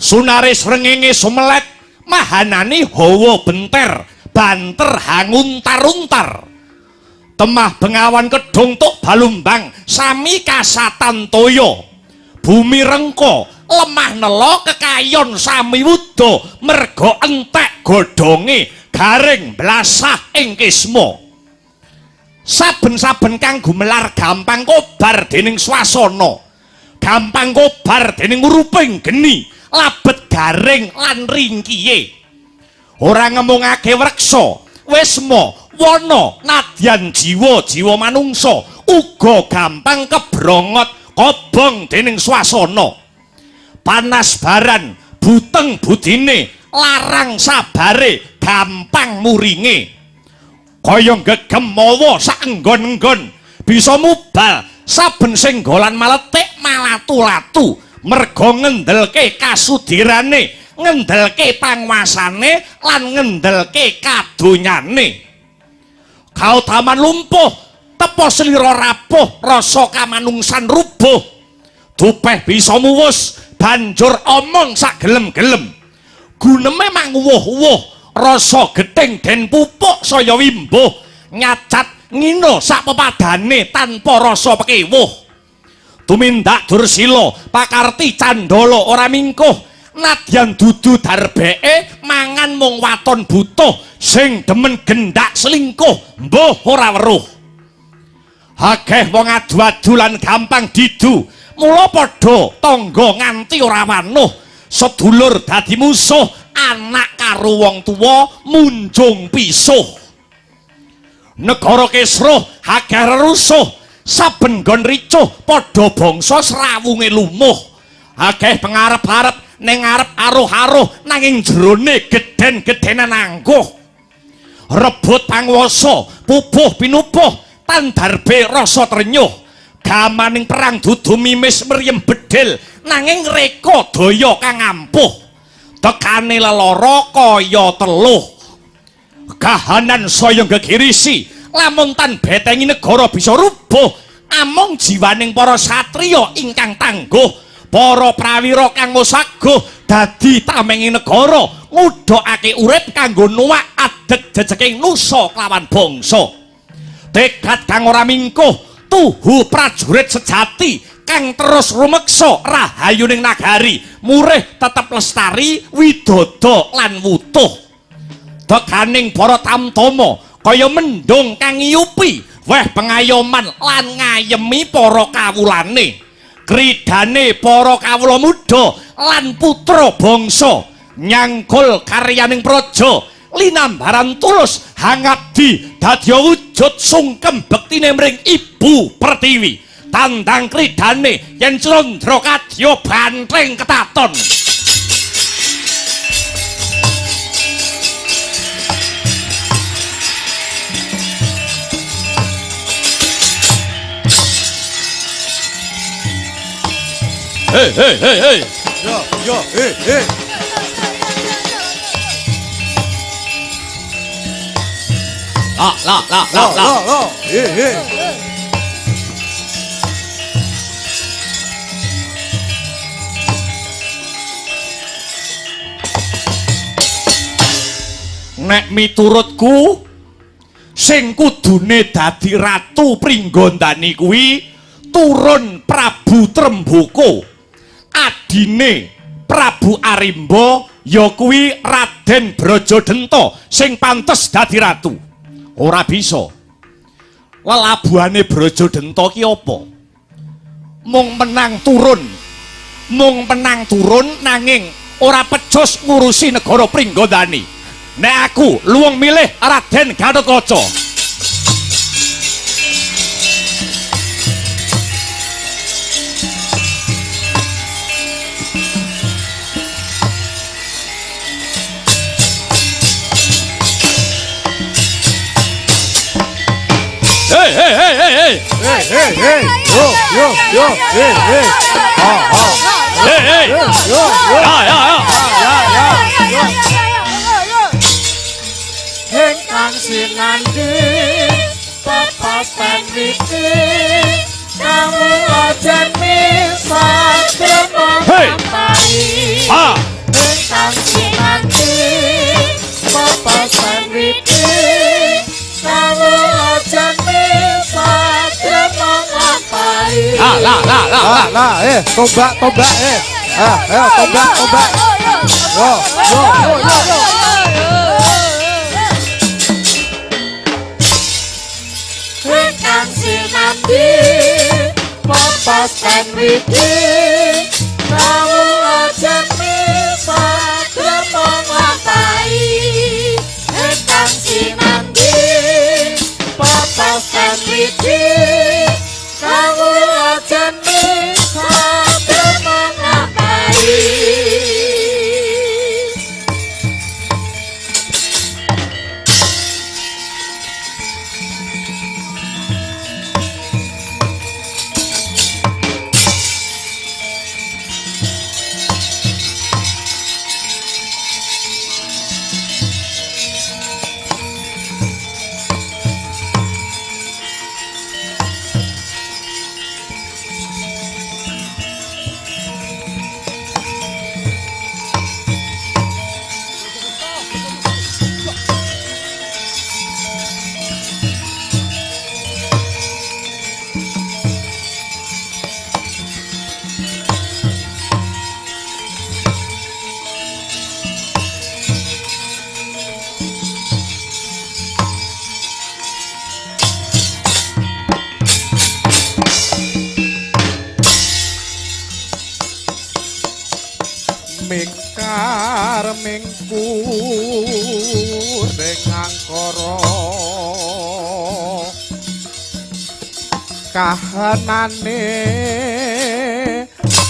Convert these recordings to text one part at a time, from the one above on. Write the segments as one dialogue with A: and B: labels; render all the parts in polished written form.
A: Sunare srengenge sumelet, mahanani hawa benter, banter hanguntar-untar. Temah Bengawan Kedung tuk Balumbang sami kasatan toya. Bumi rengka, lemah nela kekayon sami wuda, merga entek godhonge garing blasah ing kisma. Saben-saben kang gumelar gampang kobar dening swasana, gampang kobar dening uruping geni, labet garing lan ringkiye. Ora ngemungake wreksa, wisma, wana, nadyan jiwa-jiwa manungsa uga gampang kebrongot kobong dening swasana. Panas baran, buteng budine, larang sabare, gampang muringe. Kaya gegem mawa saenggon-enggon, bisa mubal saben senggolan maletik malatu-latu, merga ngendelke kasudirane, ngendelke panguasane lan ngendelke kadonyane. Kautaman lumpuh, tepa slira rapuh, rasa kamanungsan rubuh. Dupeh bisa muwus, banjur omong sak gelem-gelem. Guneme manguwuh-wuh, rasa gething den pupuk saya wimbuh, nyacat ngina sak pepadane tanpa rasa pekewuh. Tumindak dursila, pakarti candala ora mingkuh, nadyan dudu darbeke mangan mung waton butuh, sing demen gendak selingkuh mbuh ora weruh. Akeh wong adu-adu lan gampang didu, mula padha tangga nganti ora wanuh, sedulur dadi musuh, anak karo wong tuwa munjung pisuh. Negara kisruh akeh rerusuh, saben nggon ricuh padha bangsa srawunge lumuh. Akeh pengarep-arep ning ngarep aruh-aruh, nanging jerone gedhen-gedhenan angkuh. Rebut panguwasa, pupuh pinupuh, tandarbe rasa trenyuh. Gamaning perang dudu mimis mriyem bedhil, nanging reka daya kang ampuh. Tekane lelara kaya teluh. Kahanan saya gegirisi, lamun tan betengi negara bisa rubuh. Amung jiwaning para satriya ingkang tangguh, para prawira kang musaguh dadi tamenge negara, ngudhokake urip kanggo nuwak adeg jejeking nusa kelawan bangsa. Tekad kang ora mingkuh, tuhu prajurit sejati kang terus rumeksa rahayuning nagari, murih tetep lestari widodo lan wutuh. Tekaning para tamtama kaya mendung kang ngiyupi weh pengayoman lan ngayemi para kawulane. Kridane para kawula muda lan putra bangsa nyangkul karyaning praja linambaran tulus hangabdi dadi wujud sungkem bektine mring Ibu Pertiwi. Tandang kridane yen Candra kadya banteng ketaton. Hei hei hei hei.
B: Yo yo hei hei.
A: La la la la la.
B: La hei hei.
A: Nek miturutku sing kudune dadi ratu Pringgondani kuwi turun Prabu Tremboko, adine Prabu Arimba ya kuwi Raden Brajadenta sing pantes dadi ratu. Ora bisa. Lelabuhane Brajadenta ki apa? Mung menang turun. Mung menang turun nanging ora pecus ngurusi negara Pringgondani. Nek aku luwung milih Raden Gatotkaca. Hei hei hei hei hei.
B: Hei hei hei. Yo yo yo hei hei. Ha ha.
A: Hei hei.
B: Yo yo.
A: Ya ya ya.
B: Ya ya. Ingkang sinandhi tepasten witi kawula jenmi satrema
A: Hei.
B: kampai.
A: Ha.
B: Ingkang sinanti papasan widi kawula jami satrema nglampahi.
A: La la la la la.
B: Lah, tombak tombak Ah, ayo tombak tombak. Yo yo yo yo yo. Ingkang sinambi papasan widi kawula jami satrema nglampahi. Ingkang sinambi papasan widi kawula jami satrema nglampahi. Mingkar mingkur ing angkara kahanane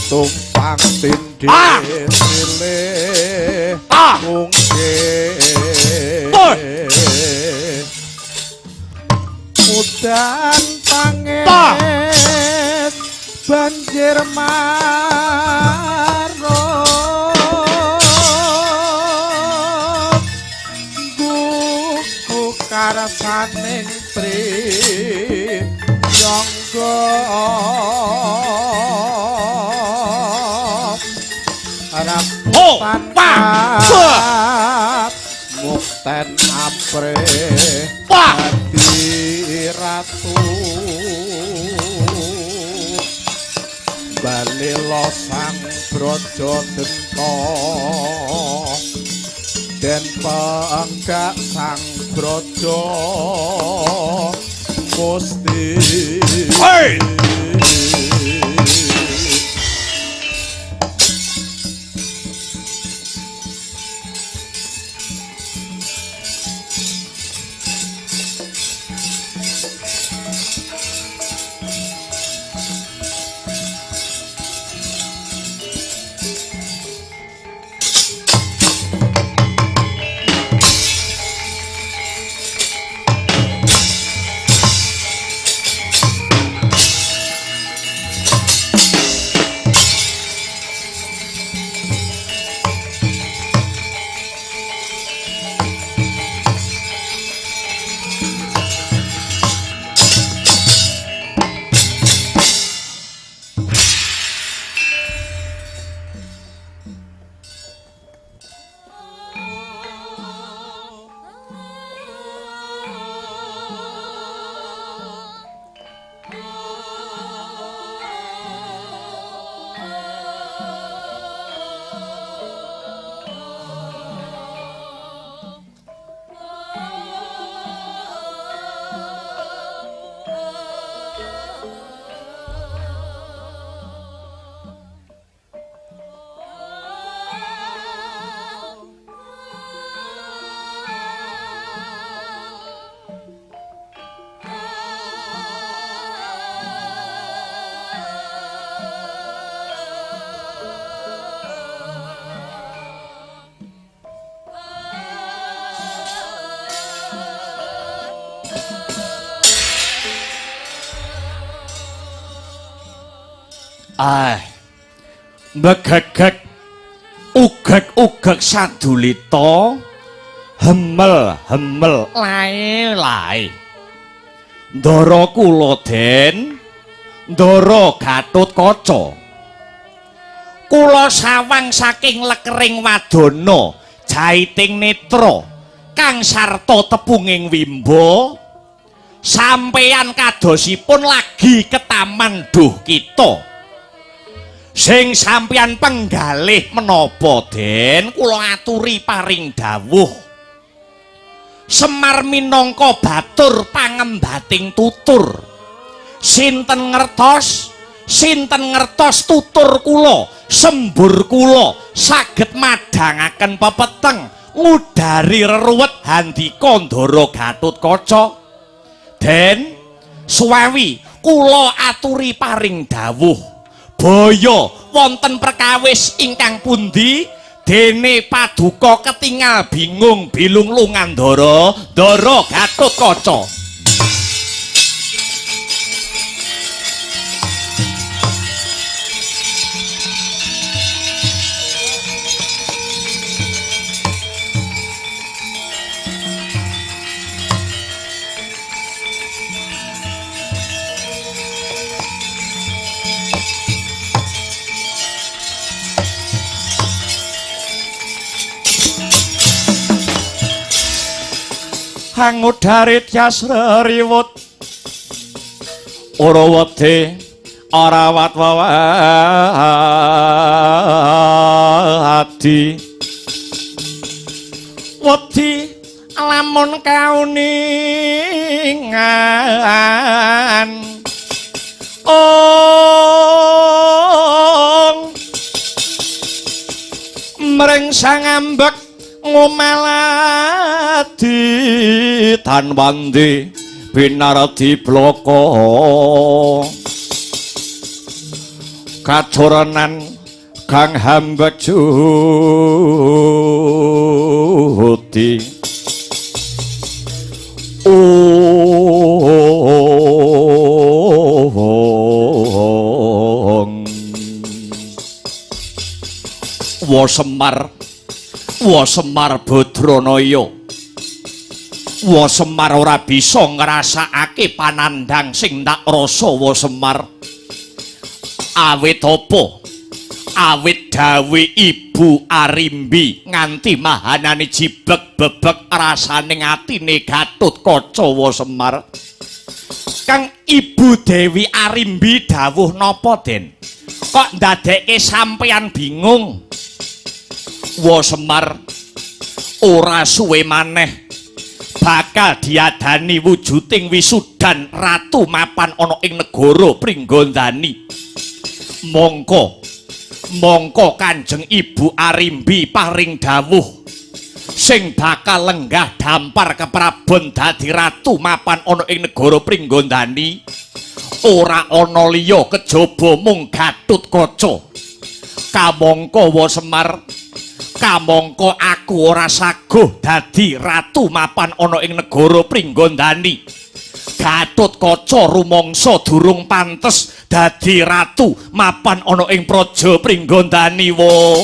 B: tumpang tindih silih mungkin udan tangis banjir marut gugu karsaning priyangga rambutan mukten apre dadi ratu balila sang braja denta den penggak sang braja musti.
A: Hey! Ah, mbegegeg ugeg-ugeg sadulita hemel-hemel lae-lae. Ndara kula den, ndara Gatotkaca. Kula sawang saking lekering wadana jaiting netra kang sarta tepunging wimba. Sampeyan kadosipun lagi ketaman duh kita. Sing sampeyan penggalih menapa, Den? Kula aturi paring dawuh. Semar minangka batur pangembating tutur. Sinten ngertos? Sinten ngertos tutur kula, sembur kula saged madhangaken pepeteng ngudari reruwet handika Ndara Gatotkaca. Den, suwawi kula aturi paring dawuh. Baya wonten perkawis ingkang pundi dene paduka ketingal bingung bilung lungandara Ndara Gatotkaca. Hangudare tyas reriwut ora wedi ora watwawadi wedi lamun kauningan ong mring sangambek ngomaladi tanwandi binardi bloko kacoranan kang hambek judi ong wa Semar, wa Semar Badranaya, wa Semar ora bisa ngrasakake panandhang sing tak rasa wa Semar. Awit apa? Awit dawe Ibu Arimbi nganti mahanane jibeg bebek rasane atine Gatotkaca wa Semar. Kang Ibu Dewi Arimbi dawuh napa, Den? Kok ndadekke sampeyan bingung? Wa Semar, ora suwe maneh bakal diadani wujuding wisudan ratu mapan ana ing negara Pringgondani. Mongko mongko Kanjeng Ibu Arimbi paring dawuh sing bakal lenggah dampar keprabon dadi ratu mapan ana ing negara Pringgondani ora ana liya kejaba mung Gatotkaca. Kamangka wa Semar, kamangka aku ora saguh dadi ratu mapan ana ing negara Pringgondani. Gatotkaca rumangsa durung pantes dadi ratu mapan ana ing praja Pringgondani wa.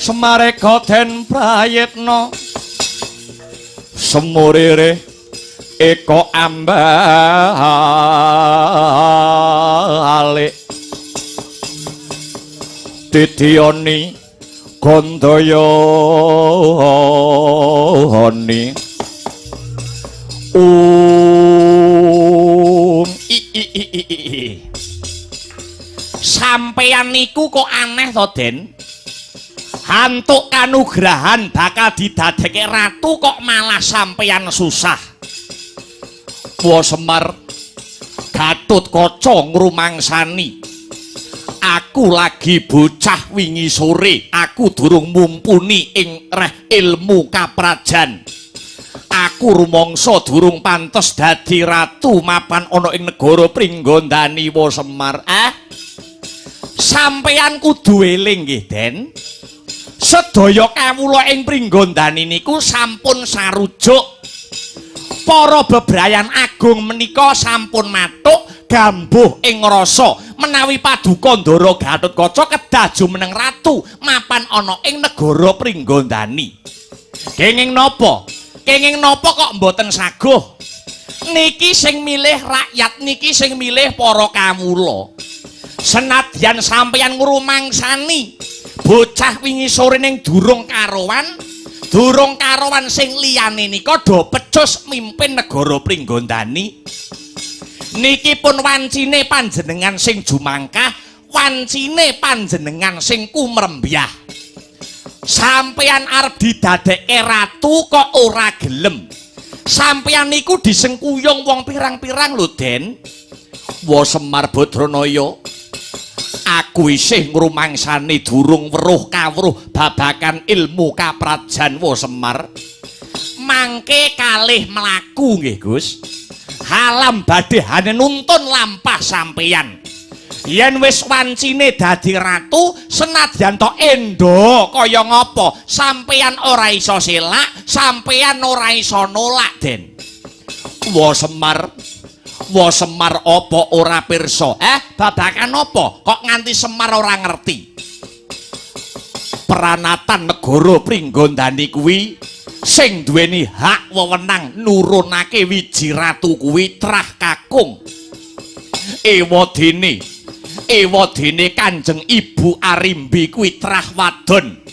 A: Semareka den prayitna semurire eka ambalik didiyoni gandayani i i i i. Sampeyan niku kok aneh to, Den? Hantuk kanugrahan bakal didadekke ratu kok malah sampeyan susah. Wa Semar, Gatotkaca ngrumangsani aku lagi bocah wingi sore, aku durung mumpuni ing reh ilmu kaprajan. Aku rumangsa durung pantes dadi ratu mapan ana ing negara Pringgondani wa Semar. Sampeyan kudu eling nggih, Den. Sedaya kawula ing Pringgondani niku sampun sarujuk. Para bebrayan agung menika sampun matuk gambuh ing rasa menawi paduka Ndara Gatotkaca kedah jumeneng ratu mapan ana ing negara Pringgondani. Kenging napa? Kenging napa kok mboten saguh? Niki sing milih rakyat, niki sing milih para kawula. Senadyan sampeyan ngrumangsani bocah wingi sore ning durung karuan, durung karuan sing liyane nika do pecus mimpin negara Pringgondani. Niki pun wancine panjenengan sing jumangkah, wancine panjenengan sing kumrembyah. Sampeyan arep didadekke ratu kok ora gelem. Sampeyan niku disengkuyung wong pirang-pirang lho, Den. Wa Semar Badranaya, aku isih ngrumangsani durung weruh kawruh babakan ilmu kaprajan wa Semar. Mangke kalih mlaku nggih, Gus. Halam badhe hane nuntun lampah sampeyan. Yen wis wancine dadi ratu, senadyan to endo kaya ngapa, sampeyan ora iso selak, sampeyan ora iso nolak, Den. Wa Semar, wa Semar apa ora pirsa? Babakan apa? Kok nganti Semar ora ngerti? Peranatan negara Pringgondani kuwi sing duweni hak wewenang nurunake wiji ratu kuwi trah kakung. Ewadene, ewadene Kanjeng Ibu Arimbi kuwi trah wadon.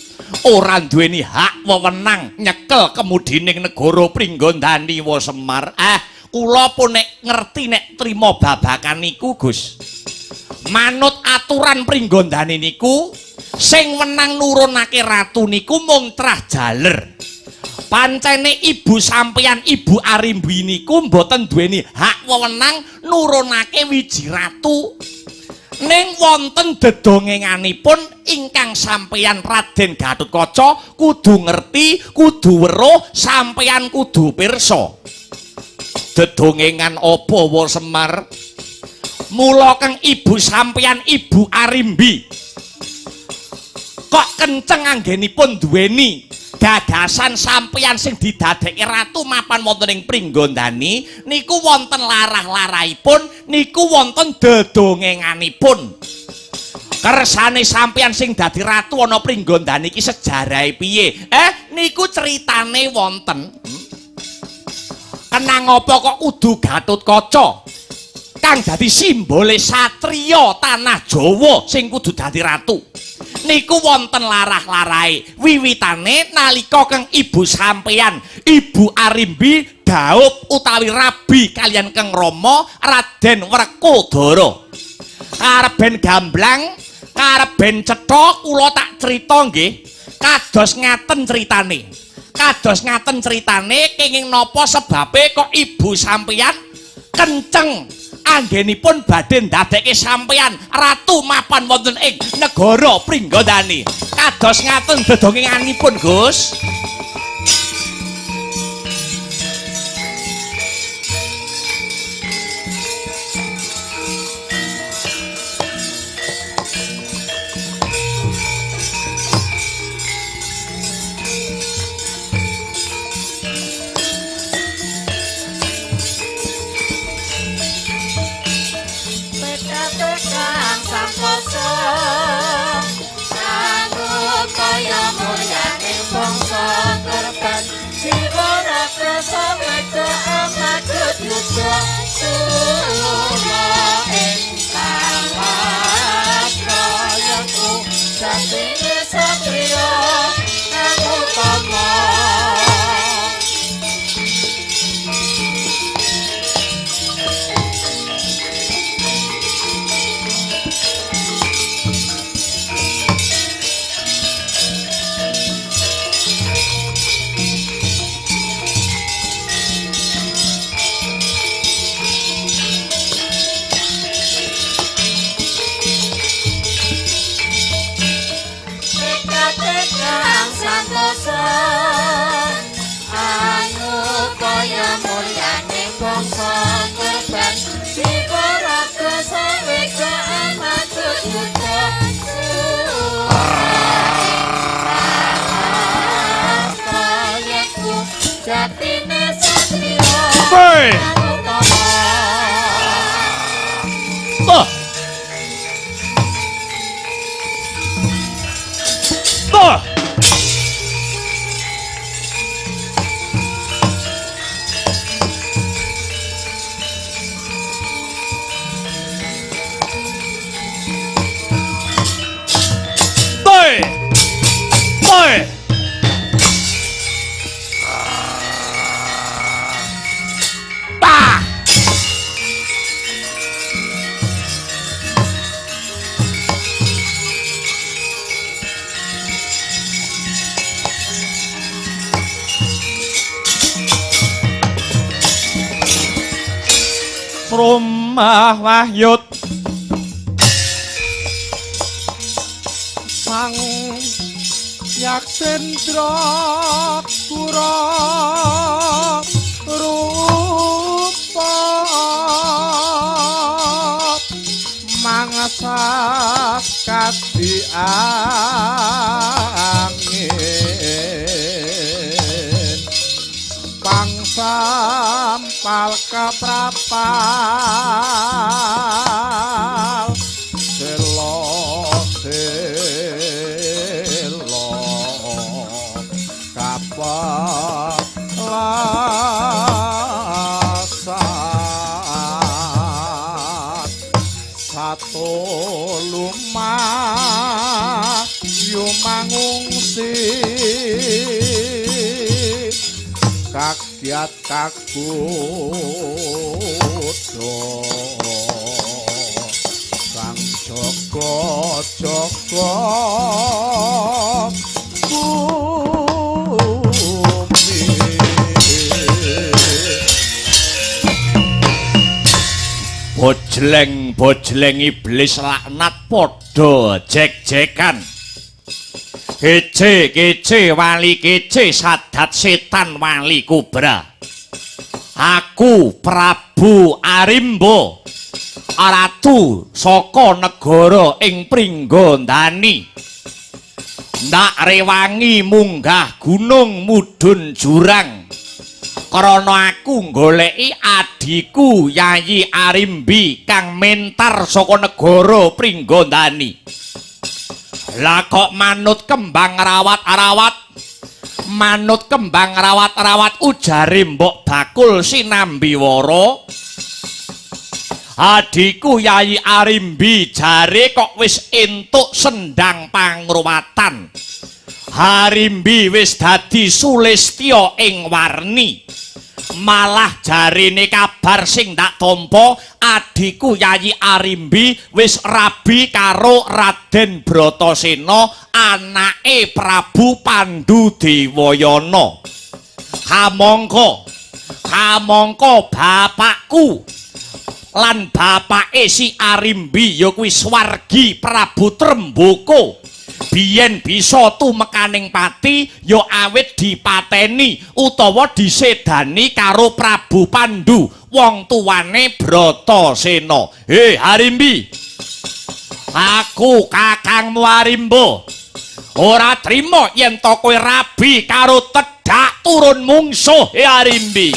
A: Ora duweni hak wewenang nyekel kemudining negara Pringgondani wa Semar. Kula pun nek ngerti nek trima babakan niku, Gus. Manut aturan Pringgondani niku sing wenang nurunake ratu niku mung trah jaler. Pancene ibu sampeyan Ibu Arimbi niku mboten duweni hak wewenang nurunake wiji ratu. Ning wonten dedongenganipun ingkang sampeyan Raden Gatotkaca kudu ngerti, kudu weruh, sampeyan kudu pirsa. Dedongengan apa wa Semar? Mula keng ibu sampeyan Ibu Arimbi kok kenceng anggenipun duweni gagasan sampeyan sing didadekke ratu mapan wonten ing Pringgondani niku wonten larah-larahipun, niku wonten dedongenganipun. Kersane sampeyan sing dadi ratu ana Pringgondani iki sejarahe piye? Niku critane wonten. Kenang apa kok kudu Gatotkaca kang dadi simbole satriya tanah Jawa sing kudu dadi ratu? Niku wonten larah-larahe. Wiwitane nalika keng ibu sampeyan Ibu Arimbi daup utawi rabi kaliyan Keng Rama Raden Werkudara. Karep ben gamblang, karep ben cetha kula tak crita nggih. Kados ngaten critane. Kados ngaten critane kenging napa sebabe kok ibu sampeyan kenceng anggenipun badhe ndadekke sampeyan ratu mapan wonten ing negara Pringgondani. Kados ngaten dedongenganipun, Gus.
C: Sejatine satriya
A: Woi.
C: utama.
A: Tuh. Tuh. Woi. Woi. Bah. Rumah Wahyut
B: Sang Yaksendra kura rupa mangsa kadi angin pangsampal keprapal selo selo kapelasan satu lumah yu mangungsi kagiat kagodha sang jaga jaga bumi.
A: Bojleng-bojleng iblis laknat padha jek-jekan. Kece kece wali kece sadat setan wali kubra. Aku Prabu Arimba, ratu saka negara ing Pringgondani. Ndak rewangi munggah gunung mudhun jurang. Krana aku nggoleki adhiku Yayi Arimbi kang mentar saka negara Pringgondani. Lah kok manut kembang rawat-rawat, manut kembang rawat-rawat ujare mbok bakul sinambiwara. Adhiku Yayi Arimbi jare kok wis entuk sendang pangruwatan. Harimbi wis dadi sulistya ing warni. Malah jarene kabar sing tak tampa, adhiku Yayi Arimbi wis rabi karo Raden Bratasena, anake Prabu Pandu Dewayana. Kamangka, kamangka bapakku lan bapake si Arimbi ya kuwi swargi Prabu Tremboko. Biyen bisa tumekaning pati ya awit dipateni utawa disedani karo Prabu Pandu, wong tuwane Bratasena. He Harimbi, aku kakangmu Arimba ora trima yen to kowe rabi karo tedhak turun mungsuh. He Harimbi.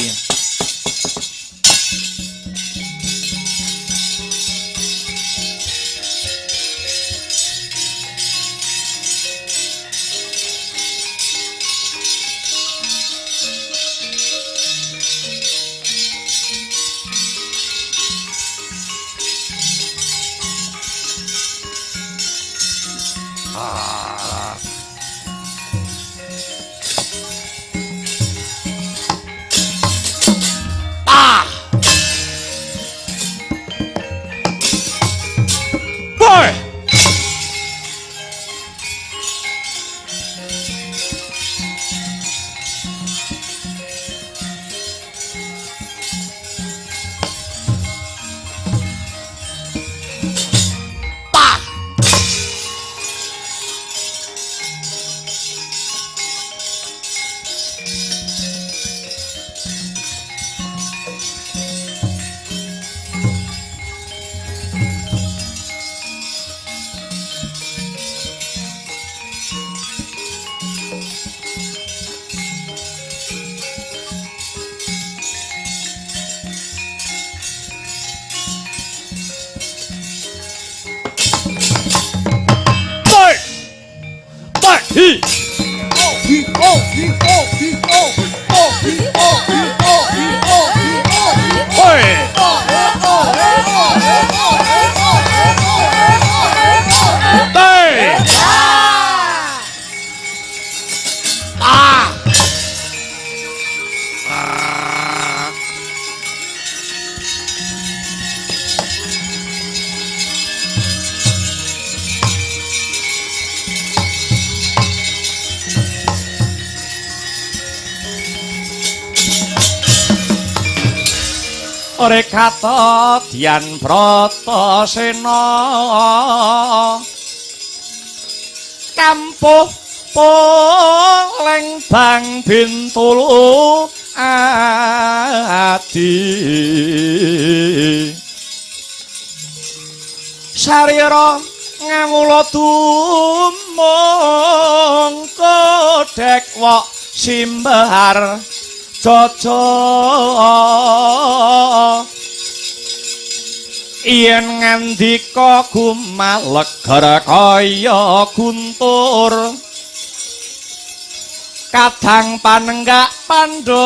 B: O B O O B O B O B O B O B
A: Woi.
B: O O O O O O
A: Tei. Ah. Ore kata Dian Bratasena kampuh poleng bang Bintulu adi sarira ngawula tumung kodhek wok simbahar jaja yen ngandika gumaleger kaya guntur kadang panenggak Pandhawa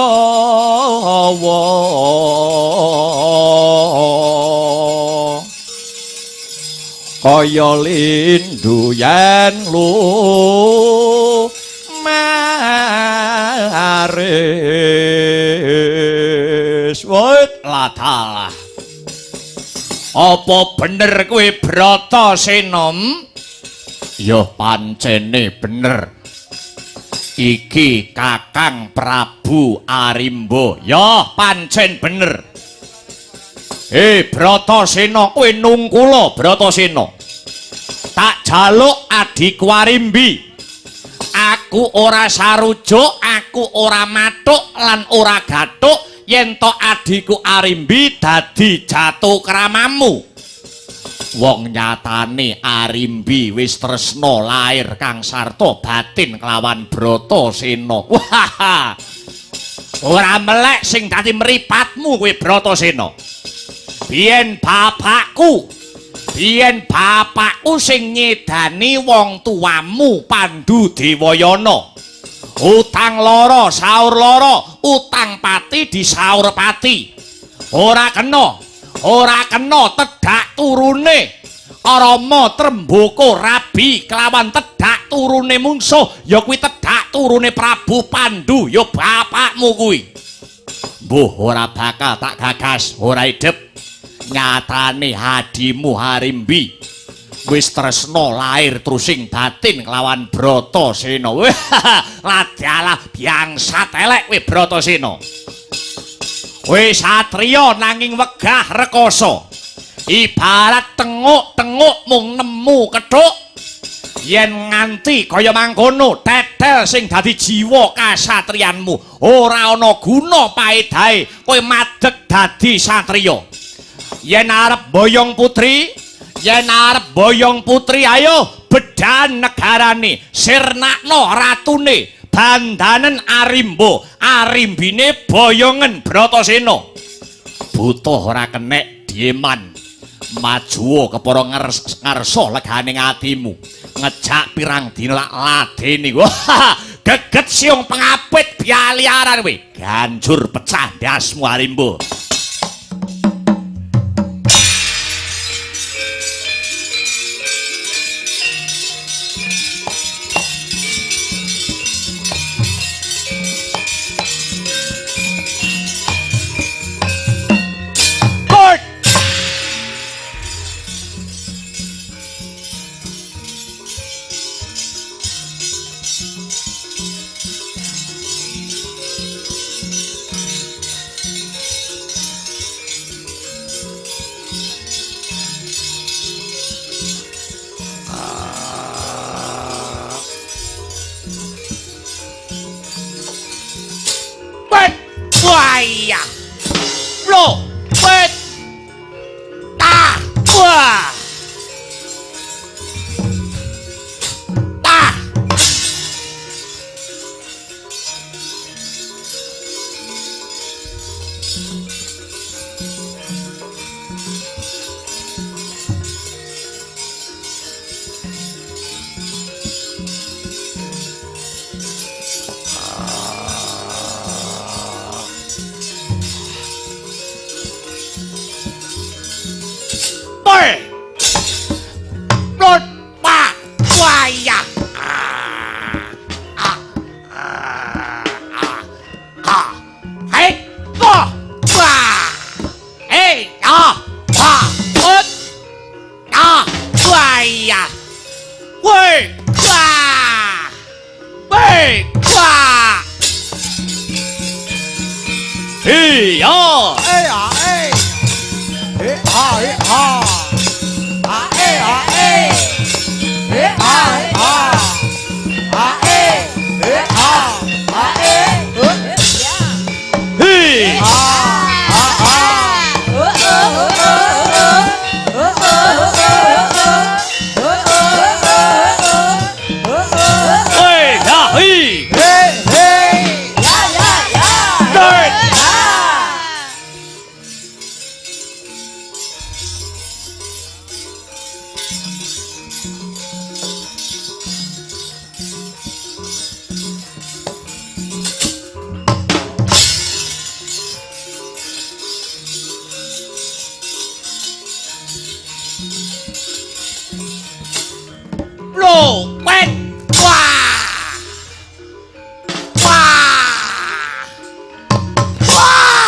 A: kaya lindu yen lu maris wit ladalah. Apa bener kowe Bratasena? Ya pancene bener. Iki Kakang Prabu Arimba. Ya pancen bener. Bratasena kowe nungkula Bratasena. Tak jaluk adhiku Arimbi. Aku ora sarujuk, aku ora mathuk lan ora gathuk yen to adhiku Arimbi dadi jatuh kramamu. Wong nyatane Arimbi wis tresna lair kang sarta batin kelawan Bratasena. Wah. Ora melek sing dadi mripatmu kowe Bratasena. Biyen bapakku sing nyedani wong tuamu Pandu Dewayana. Utang loro saur loro, utang pati disaur pati. Ora kena tedhak turune Rama Tremboko rabi kelawan tedhak turune mungsuh, ya kuwi tedhak turune Prabu Pandu, ya bapakmu kuwi. Mbuh ora bakal tak gagas, ora idep. Nyatane hadimu Arimbi wis tresna lair trusing batin kelawan Bratasena. Ladalah biangsat elek kowe Bratasena. Kowe satriya nanging wegah rekoso. Ibarat tenguk-tenguk mung nemu kethuk. Yen nganti kaya mangkono tetel sing dadi jiwa kasatriyanmu ora ana guna paedahe kowe madeg dadi satriya. Yen arep boyong putri, ayo bedan negarane, sirnakno ratune, bandanen Arimba, arimbine boyongen Bratasena. Butuh ora kenek dieman. Majuwa kepara ngarsa legane atimu. Ngejak pirang dina lak ladeni. Wah, geget siung pengapit bialiaran kowe. Ganjur pecah ndasmu Arimba. Hi ya.
B: Eh a eh. Eh a eh a. A eh a eh. Eh a eh a. A eh eh a. A eh.
A: Hi.
B: A a a.
A: Hei ya hi.
B: Hey hey.
C: Ya ya ya.
A: Hey. Lo, wet, wah, wah, wah.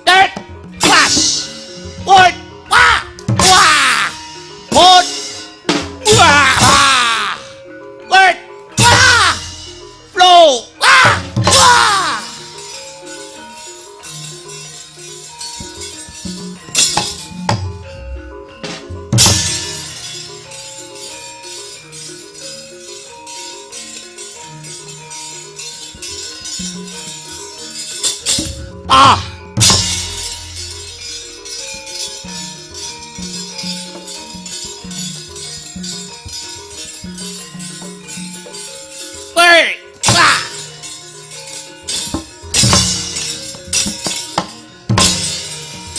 A: Tet, was, wot, wah, wah, wot, wah, wet, wah, lo, wah, wah. Ah. Wei, wah.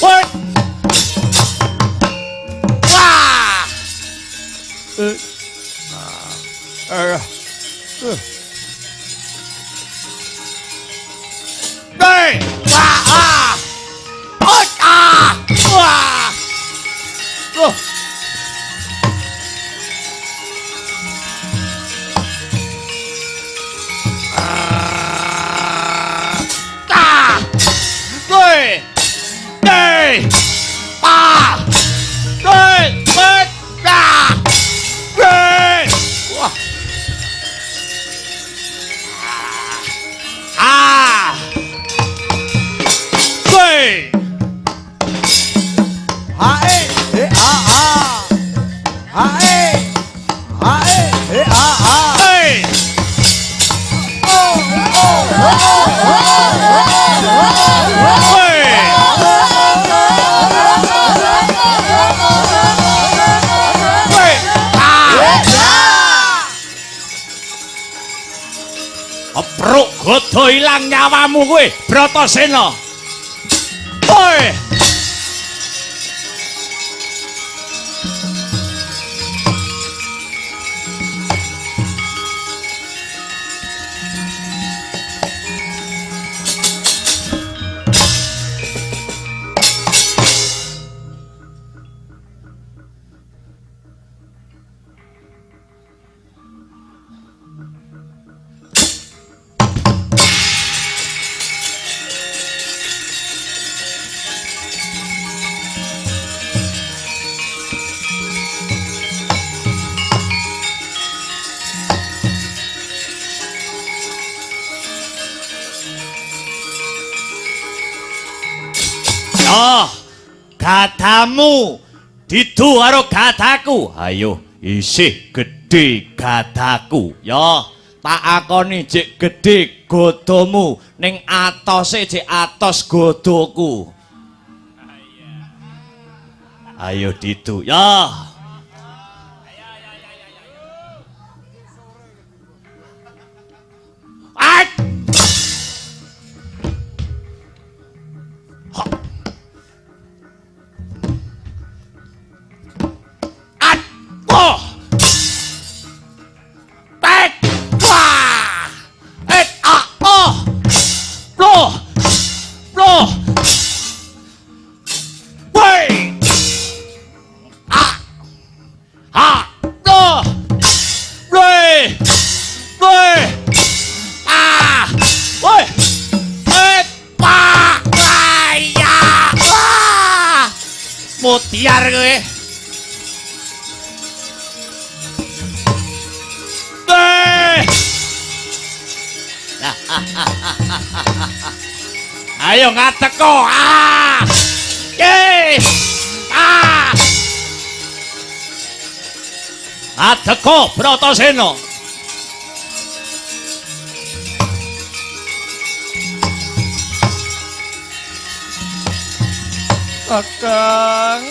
A: Wei. Wah. Wei, wah, ah. Oh, ah. Wah. Oh. Ah. 对，对，八，对，对，啊，对，哇，啊，对，
B: A eh eh a a. A eh. A eh eh a a.
A: 对，
B: Oh oh oh oh
A: 对，对，啊。Opruk godho ilang nyawamu kowe, Bratasena. Woi. Ya, gadamu didu karo gadaku. Ayo, isih gedhe gadaku. Ya, tak akoni jek gedhe godomu ning atose jek atos godoku. Ayo didu. Ya. At. At. Oh. Tet. Wah. Et a oh. Lo. Lo. Wei. A. Ha. Lo. Wei. Wei. Ah. Woi. Et pa. Ya. Wah. Mutiar kowe. Wei. Ayo ngateko. Ah. Yes. Ah. Ngateko Bratasena. Kakang.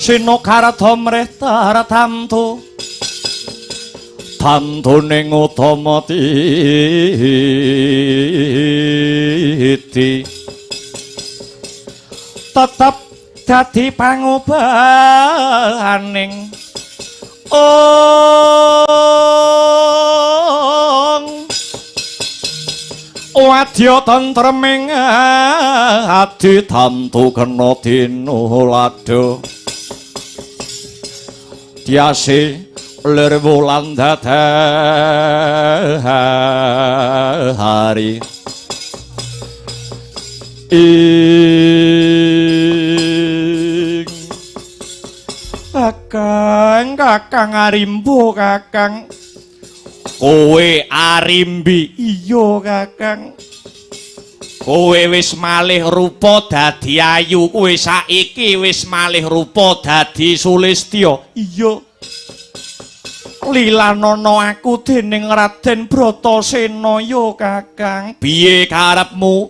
A: Sinokarta mrih tartamtu tamtuning utama titi tetep dadi pangubahaning ong wadya tentreming adi tamtu kena dinulada tiase lir wulan dadari ing Kakang, Kakang Arimbo, Kakang. Kowe Arimbi, iya Kakang. Kowe wis malih rupa dadi ayu, kowe saiki wis malih rupa dadi Sulistya. Iya. Lilanana aku dening Raden Bratasena ya Kakang. Piye karepmu?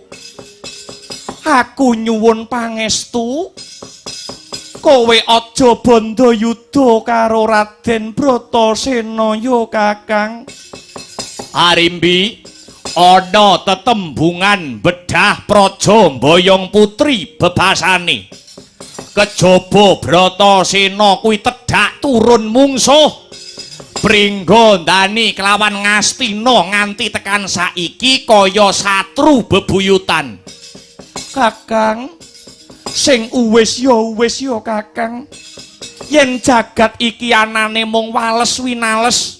A: Aku nyuwun pangestu. Kowe aja bandha yuda karo Raden Bratasena ya Kakang. Arimbi, ana tetembungan bedah praja mboyong putri bebasane. Kejaba Bratasena kuwi tedhak turun mungsuh. Pringga ndani kelawan Ngastina nganti tekan saiki kaya satru bebuyutan. Kakang, sing uwis ya uwis ya Kakang. Yen jagat iki anane mung wales winales,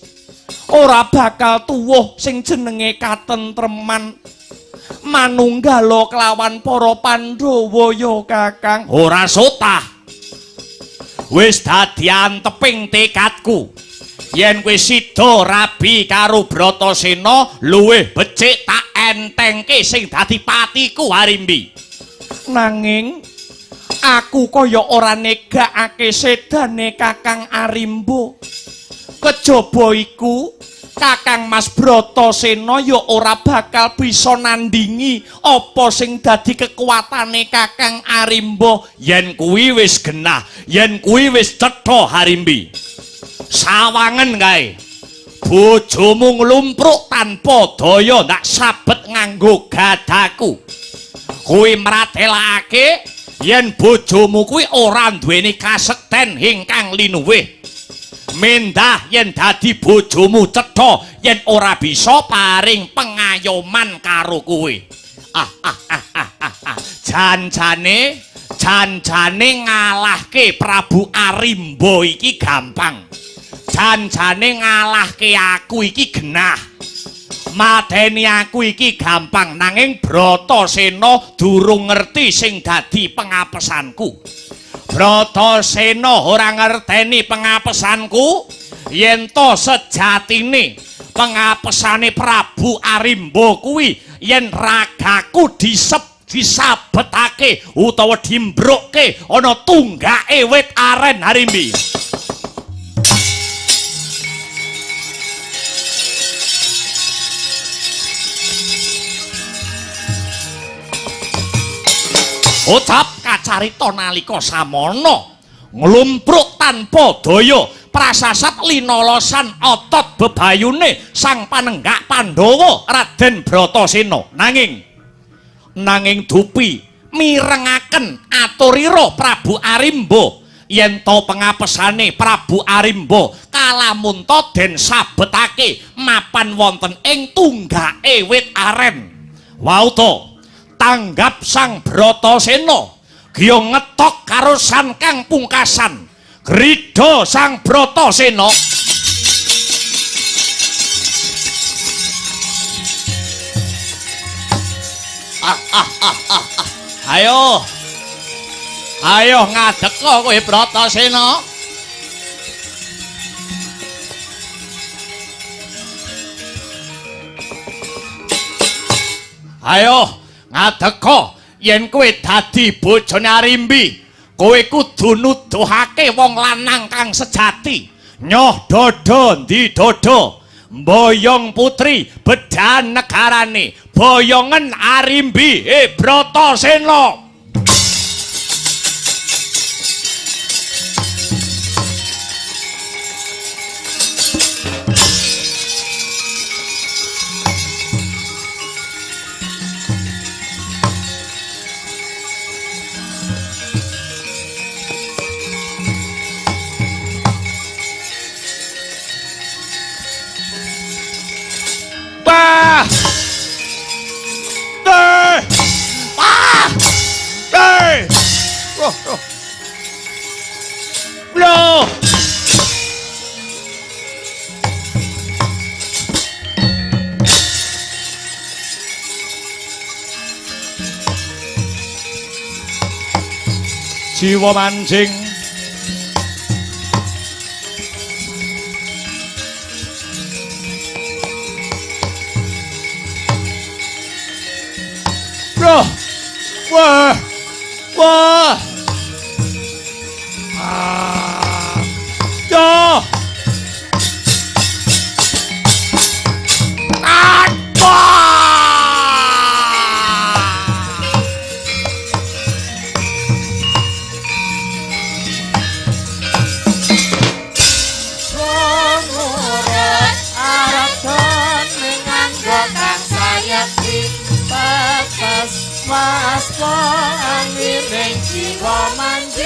A: ora bakal tuwuh sing jenenge katentreman. Manunggala kelawan para Pandhawa ya Kakang. Ora sotah. Wis dadi anteping tekadku. Yen kowe sida rabi karo Bratasena, luwih becik tak entengke sing dadi patiku Arimbi. Nanging aku kaya ora negakake sedane Kakang Arimbo. Kejaba iku Kakang Mas Bratasena ya ora bakal bisa nandingi apa sing dadi kekuatane Kakang Arimbo. Yen kuwi wis genah, yen kuwi wis cetha Arimbi. Sawangen kae. Bojomu nglumpruk tanpa daya ndak sabet nganggo gadaku. Kuwi mratelakake yen bojomu kuwi ora duweni kasekten ingkang linuwih. Mendah yen dadi bojomu cetha yen ora bisa paring pengayoman karo kowe. Ah ah ah ah ah, ah. Janjane janjane ngalahke Prabu Arimba iki gampang. Janjane ngalahke aku iki genah. Mateni aku iki gampang, nanging Bratasena durung ngerti sing dadi pengapesanku. Bratasena ora ngerteni pengapesanku yen to sejatine pengapesane Prabu Arimba kuwi yen ragaku disabetake utawa dimbrukke ana tunggake wit aren Arimbi. Ucap kacarita nalika samana nglumpruk tanpa daya prasasat linolosan otot bebayune sang panenggak Pandhawa Raden Bratasena. Nanging dupi mirengaken aturira Prabu Arimba yen to pengapesane Prabu Arimba kalamunta den sabetake mapan wonten ing tunggake wit aren. Wauta tanggap sang Bratasena giya ngetok karo sankang pungkasan Grida Sang Bratasena. Ayo. Ayo ngadeka kowe Bratasena. Ayo ngadeka yen kowe dadi bojone Arimbi, kowe kudu nuduhake wong lanang kang sejati. Nyoh dada ndi dada, mboyong putri bedan negarane, boyongen Arimbi Bratasena. Loh. Jiwa mancing. Loh. Wah. Wah. Ah. Yo.
C: Waspa angining jiwa manjing.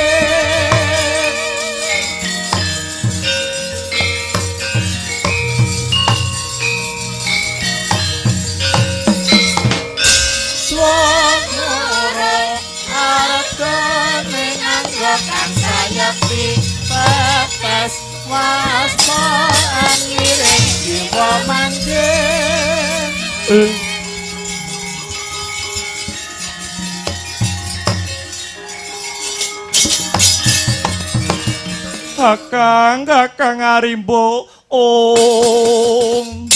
C: Swara aradane nganggo kang sayekti pepes waspa angining jiwa manjing.
A: Kakang, Kakang Arimbo, Om.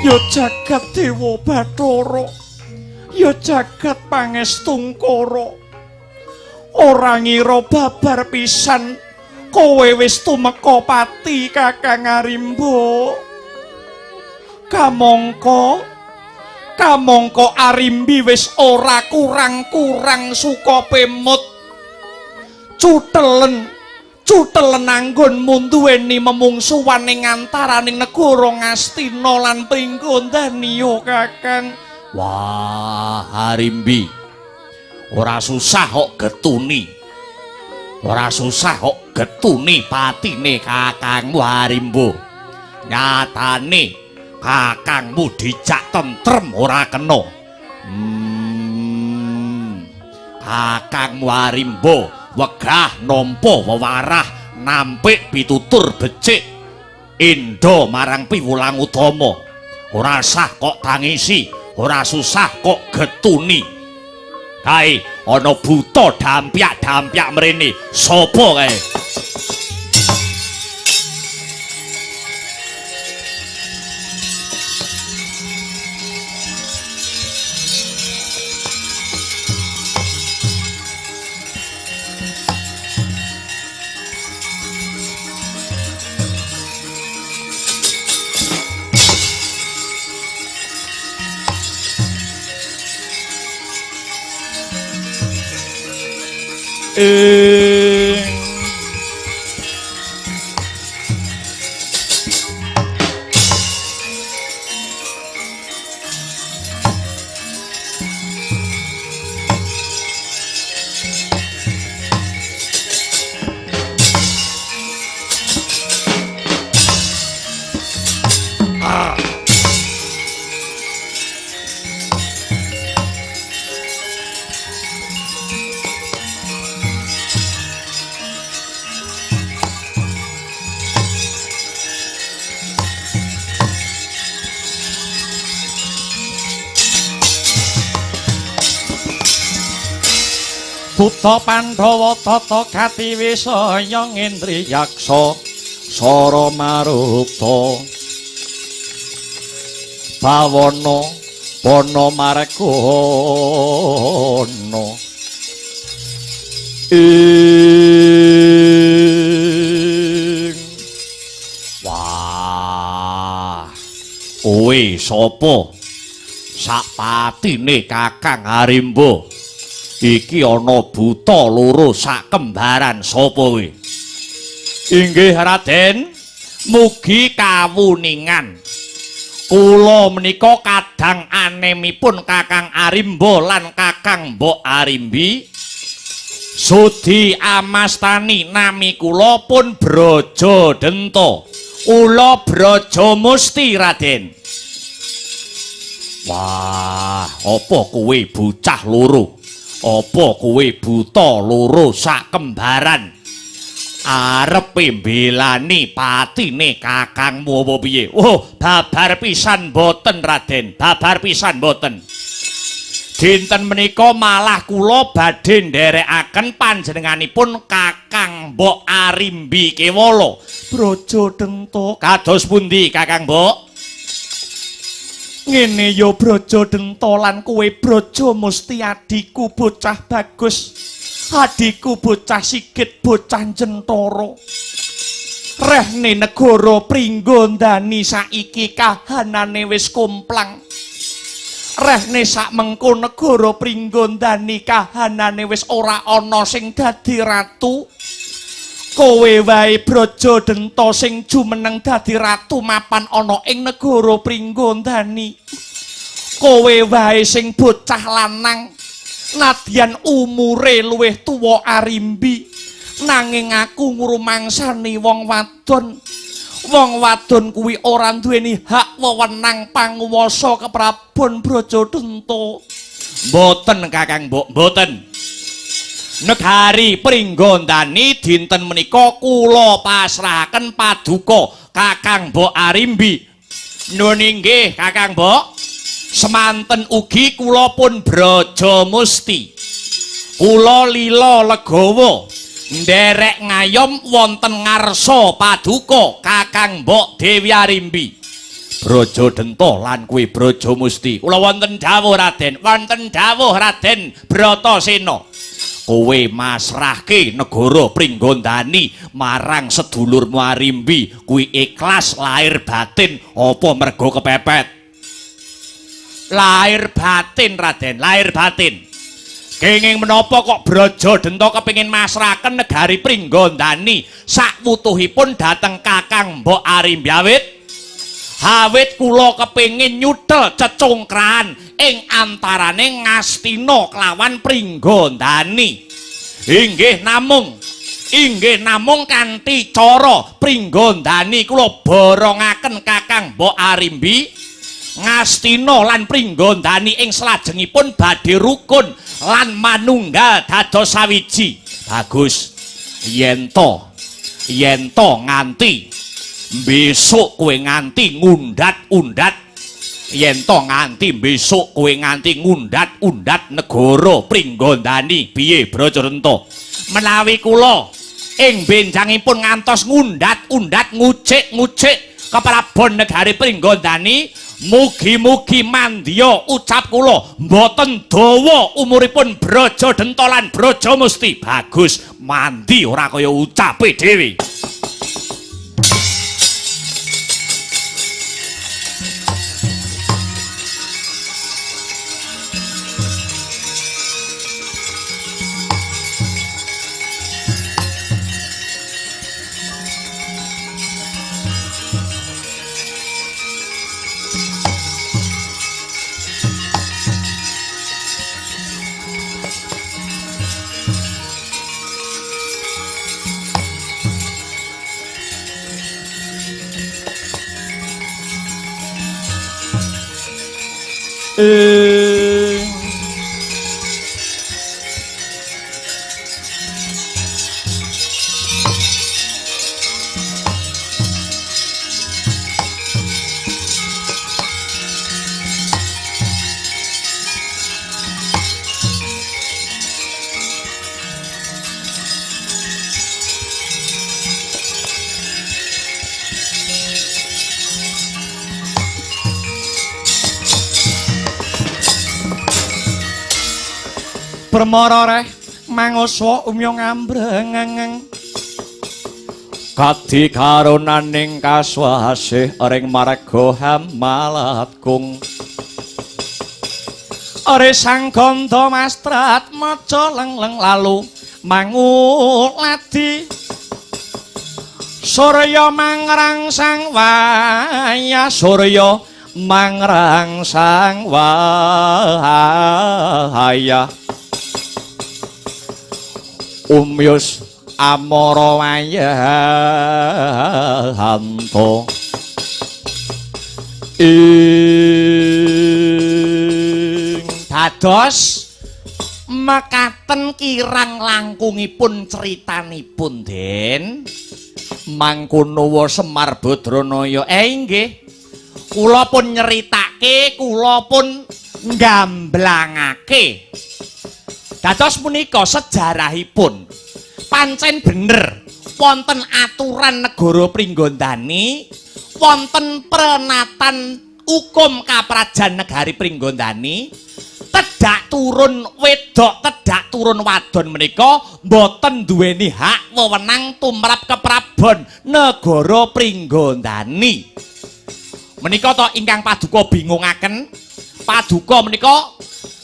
A: Ya jagat Dewa Bathara, ya jagat Pangestungkara. Ora ngira babar pisan kowe wis tumeka pati Kakang Arimbo. Kamangka kamangka Arimbi wis ora kurang-kurang suka pemut. Cutelen cutelen anggonmu duweni memungsuhan ing antaraning negara Ngastina lan Pringgondani Kakang. Wah, Arimbi, ora susah kok getuni. Ora susah kok getuni patine kakangmu Arimbo. Nyatane kakangmu dijak tentrem ora kena. Kakangmu Arimbo wegah nampa wewarah nampik pitutur becik endha marang piwulang utama. Ora sah kok tangisi, ora susah kok getuni. Kae ana buta dampyak-dampyak mrene. Sapa kae? Buta Pandhawa tata gati wisaya ngendriyaksa sara marupta bawana bana margana ing. Wah, kowe sapa? Sakpatine Kakang Arimba. Iki ana buta loro sak kembaran, sapa kowe? Inggih Raden, mugi kawuningan. Kula menika kadang anemipun Kakang Arimba lan Kakang Mbok Arimbi. Sudi amastani nami kula pun Braja Denta. Kula Braja Musti Raden. Wah, apa kowe bocah loro? Apa kowe buta loro sak kembaran? Arepe mbelani patine kakangmu apa piye? Oh, babar pisan mboten Raden, babar pisan mboten. Dinten menika malah kula badhe nderekaken panjenenganipun Kakang Mbok Arimbi Kewala. Braja Denta, kados pundi Kakang Mbok? Ngene ya Braja Denta lan kowe Braja Musti adhiku bocah bagus. Adhiku bocah sigit, bocah jentara. Rehne negara Pringgondani saiki kahanane wis komplang. Rehne sak mengko negara Pringgondani kahanane wis ora ana sing dadi ratu. Kowe wae Braja Denta sing jumeneng dadi ratu mapan ana ing negara Pringgondani. Kowe wae sing bocah lanang nadyan umure luwih tuwa Arimbi, nanging aku ngrumangsani wong wadon. Wong wadon kuwi ora duweni hak wewenang panguwasa keprabon Braja Denta. Mboten Kakang Mbok, mboten. Negari Pringgondani dinten menika kula pasrahaken paduka Kakang Mbok Arimbi. Nuwun inggih Kakang Mbok. Semanten ugi kula pun Braja Musti. Kula lila legawa nderek ngayom wonten ngarsa paduka Kakang Mbok Dewi Arimbi. Braja Denta lan kuwi Braja Musti. Kula wonten dawuh Raden, wonten dawuh Raden Bratasena. Kowe masrahke negara Pringgondani marang sedulurmu Arimbi kuwi ikhlas lahir batin apa mergo kepepet? Lahir batin Raden, lahir batin. Kenging menapa kok Braja Denta kepengin masrahaken negari Pringgondani sakwutuhipun dhateng Kakang Mbok Arimbi awit? Awit kula kepengin nyuthel cecungkrahan ing antarane Ngastina kelawan Pringgondani. Inggih namung kanthi cara Pringgondani kula borongaken Kakang Mbok Arimbi, Ngastina lan Pringgondani ing salajengipun badhe rukun lan manunggal dados sawiji. Bagus. Yen to nganti besok kowe nganti ngundat-undat, yen to nganti besok kowe nganti ngundat-undat negara Pringgondani, piye Braja Denta? Menawi kula ing benjangipun ngantos ngundat-undat ngucik-ngucik keprabon negari Pringgondani, mugi-mugi mandya ucap kula mboten dawa umuripun Braja Denta lan Braja Musti. Bagus, mandi ora kaya ucape dhewe. Permara reh manguswa umya ngambreng. Kadi karunaning kaswasih ring marga Hamalatkung. Ore sang gandha mastrat maca lengleng lalu manguladi. Surya mangrangsang waya, surya mangrangsang waya. Umyus amara wayanto ing dados mekaten kirang langkungipun critanipun Den mangkono wa Semar Badranaya. Inggih kula pun nyeritake, kula pun nggamblangake. Dados punika sejarahipun pancen bener wonten aturan negara Pringgondani, wonten prenatan hukum kaprajan negari Pringgondani, tedak turun wedok, tedak turun wadon menika mboten duweni hak wewenang tumrap keprabon negara Pringgondani. Menika to ingkang paduka bingungaken. Paduka menika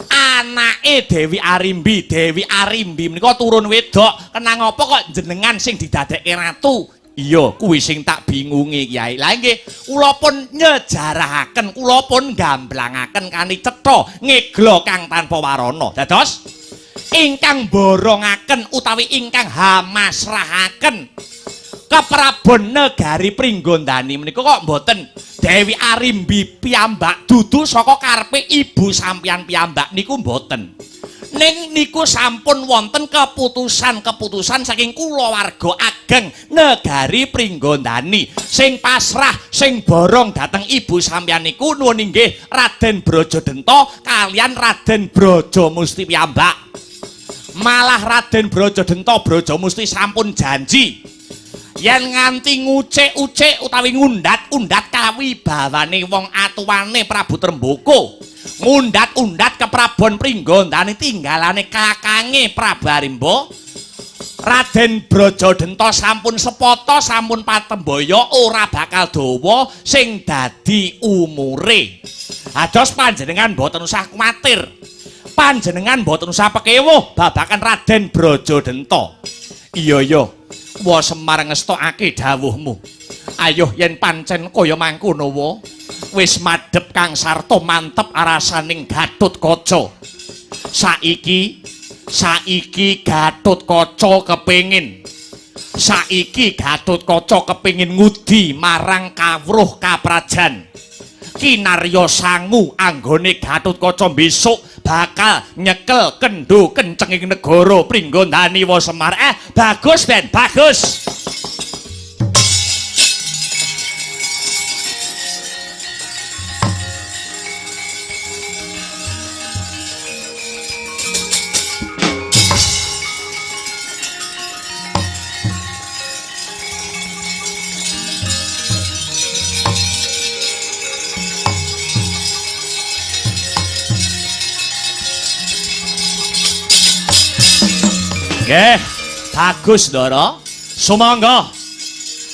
A: anake Dewi Arimbi. Dewi Arimbi menika turun wedok, kenang apa kok jenengan sing didadekke ratu? Iya, kuwi sing tak bingungi Kyai. Lah nggih, kula pun nyejarahaken, kula pun gamblangaken kanthi cetha ngegla kang tanpa warana. Dados ingkang borongaken utawi ingkang hamasrahaken keprabon negari Pringgondani menika kok mboten Dewi Arimbi piyambak, dudu saka karepe ibu sampeyan piyambak niku mboten. Ning niku sampun wonten keputusan-keputusan saking kulawarga ageng negari Pringgondani sing pasrah, sing borong dhateng ibu sampeyan niku nuwun inggih Raden Brajadenta kalian Raden Brajamusti piyambak. Malah Raden Brajadenta Brajamusti sampun janji yen nganti ngucek-ucek utawi ngundat-undat kawibawane wong atuwane Prabu Tremboko, ngundat-undat keprabon Pringgondani tinggalane kakange Prabu Arimba, Raden Brajadenta sampun sepata, sampun patembaya ora bakal dawa sing dadi umure. Ados panjenengan mboten usah kuwatir, panjenengan mboten usah pekewuh babakan Raden Brajadenta. Iya iya, wa Semar ngestokake dawuhmu. Ayo yen pancen kaya mangkono wa, wis madhep Kang Sarto mantep arasaning Gatotkaca. Saiki saiki Gatotkaca kepengin, saiki Gatotkaca kepengin ngudi marang kawruh kaprajan. Kinarya sangu anggone Gatotkaca besok bakal nyekel kendho kencenging negara Pringgondani wa Semar. Bagus Den, bagus. Nggih, bagus Ndara. Sumangga.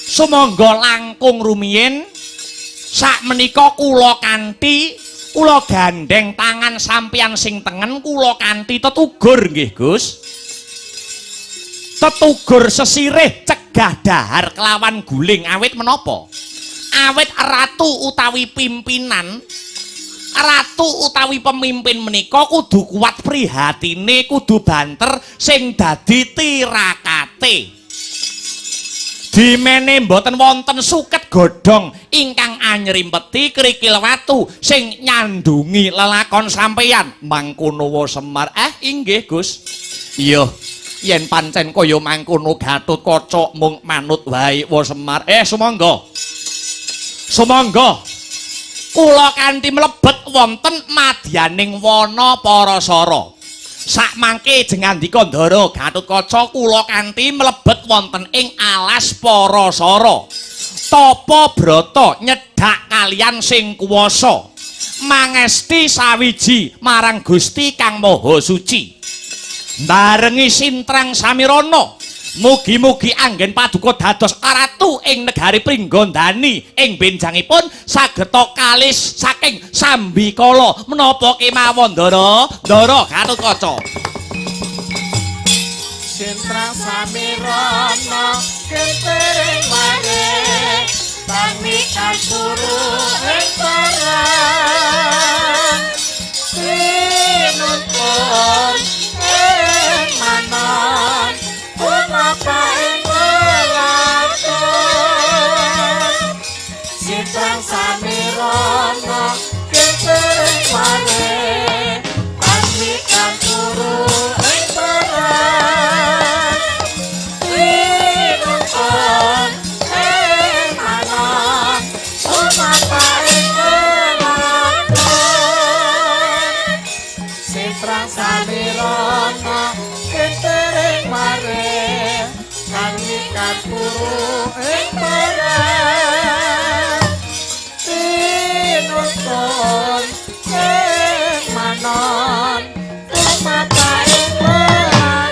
A: Sumangga langkung rumiyin sakmenika kula kanthi kula gandheng tangan sampeyan sing tengen, kula kanthi tetugur nggih Gus. Tetugur sesirih cegah dahar kelawan guling awit menapa? Awit ratu utawi pimpinan, ratu utawi pemimpin menika kudu kuat prihatine, kudu banter sing dadi tirakate. Dimene mboten wonten suket godhong ingkang anyrimpeti krikil watu sing nyandungi lelakon sampeyan. Mangkono wa Semar. Inggih Gus. Iya, yen pancen kaya mangkono Gatotkaca mung manut wae wa Semar. Sumangga. Sumangga. Kula kanthi mlebet wonten madyaning wana Parasara. Sakmangke jengandika Ndara Gatotkaca kula kanthi mlebet wonten ing alas Parasara. Tapa brata nyedhak kalian sing kuwasa. Mangesti sawiji marang Gusti Kang Maha Suci. Barengi Sintrang Samirana. Mugi-mugi anggen paduka dados ratu ing negari Pringgondani ing benjangipun sageta kalis saking sambikala menapa kemawon Ndara? Ndara Gatotkaca.
C: Sintrang Samirana kentering mare tami kasuru ing perang tinuntun ing manon punapa ing welakon. Sintrang Samirana kentering mare tami kasuru ing perang tinuntun ing manon punapa ing welakon. Sintrang Samirana kentering mare kami kapuru ing perang tinuntun ing manon tumapa ing welakon.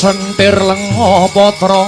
A: Sentir lenga patra